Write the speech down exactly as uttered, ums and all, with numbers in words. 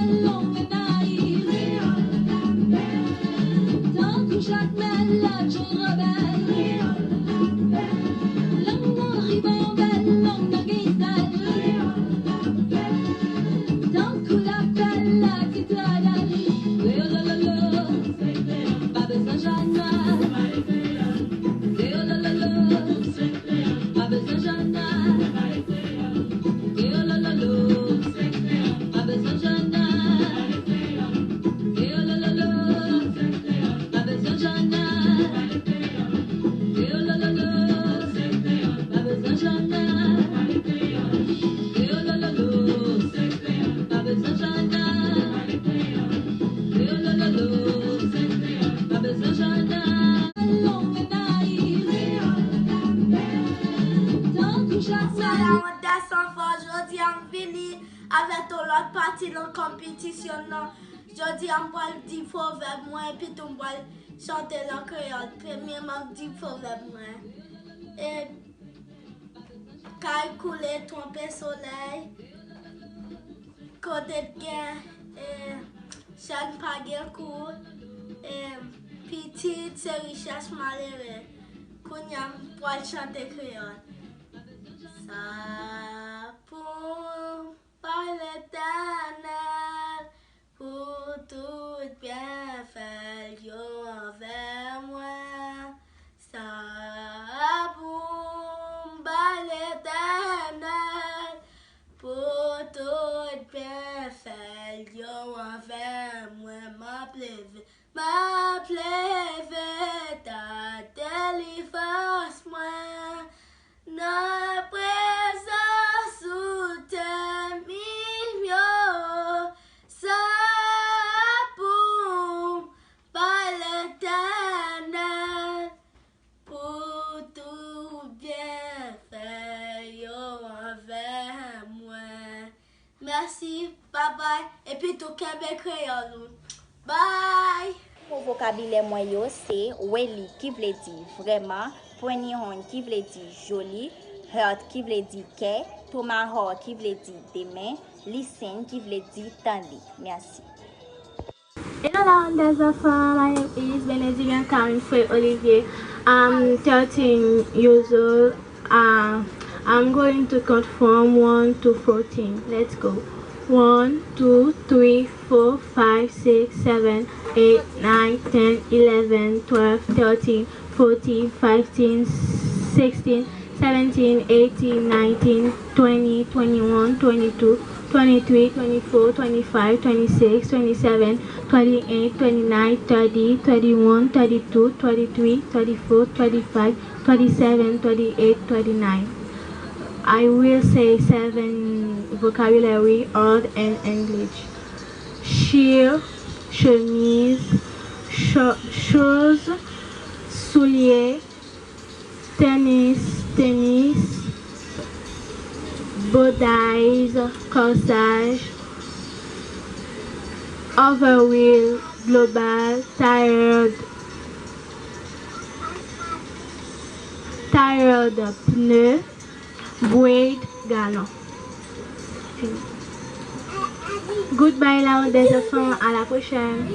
Long e nayiv, tankou Jakmèl ak Jan Rabèl. Lang nan rive anbèl, lang nan gen sèl, tankou lapèl ak sitadèl. Kreyòl lololo, pa bezwen Jana. Kreyòl lololo, pa bezwen Jana. Kreyòl lololo, pa bezwen Jana. Kreyòl lololo, pa bezwen Jana. Kreyòl lololo, pa bezwen Jana. Kreyòl lololo, pa bezwen Jana. Kreyòl lololo, pa bezwen Jana. Long e nayiv, tankou Jana. Salam, Wonder Sanfò, jodi a m vini avèk yon lòt pati nan konpetisyon nan. Jodi a m pral di pwovèb mwen, epi tou m pral chante l an kreyòl. Premyèman, m di pwovèb mwen. E kay koule twonpe solèy, kote t gen, e, chèn pa gen kou, e, pitit se richès malere. Kounye a m pral chante kreyòl. Sa pou m bay Letènèl pou tout byenfè l yo anvè mwen. Sa pou m bay Letènèl pou tout byenfè l yo anvè mwen. M ap leve, m ap leve ta delivrans mwen. Nan prezans ou te m yo, sa pou m bay Letènèl pou tout byenfè yo anvè mwen. Mèsi, babay, epi tou kenbe kreyòl ou. Bye! Mo vokabilè mwen yo se weli ki vle di vrèman, pwen nihon ki vle di joli, heart ki vle di kè, tomahawk ki vle di de men, listen ki vle di tande. Mèsi. Hello, la bande des enfants. My name is Benedigan Karen Frey Olivier. I'm thirteen years old. Uh, I'm going to count from one to fourteen. Let's go. One, two, three, four, five, six, seven, eight, nine, ten, eleven, twelve, thirteen, fourteen, fifteen, sixteen, seventeen, eighteen, nineteen, twenty, twenty-one, twenty-two, twenty-three, twenty-four, twenty-five, twenty-six, twenty-seven, twenty-eight, twenty-nine, thirty, thirty-one, thirty-two, thirty-three, thirty-four, thirty-five, thirty-seven, thirty-eight, thirty-nine. I will say seven vocabulary, all in English. Chir, chemise, cho- shoes, soulier, tennis, tennis, bodies, corsage, overall, global, tired, tired, pneu, braid, galon. Fini. Goodbye, la bande des enfants. À la prochaine.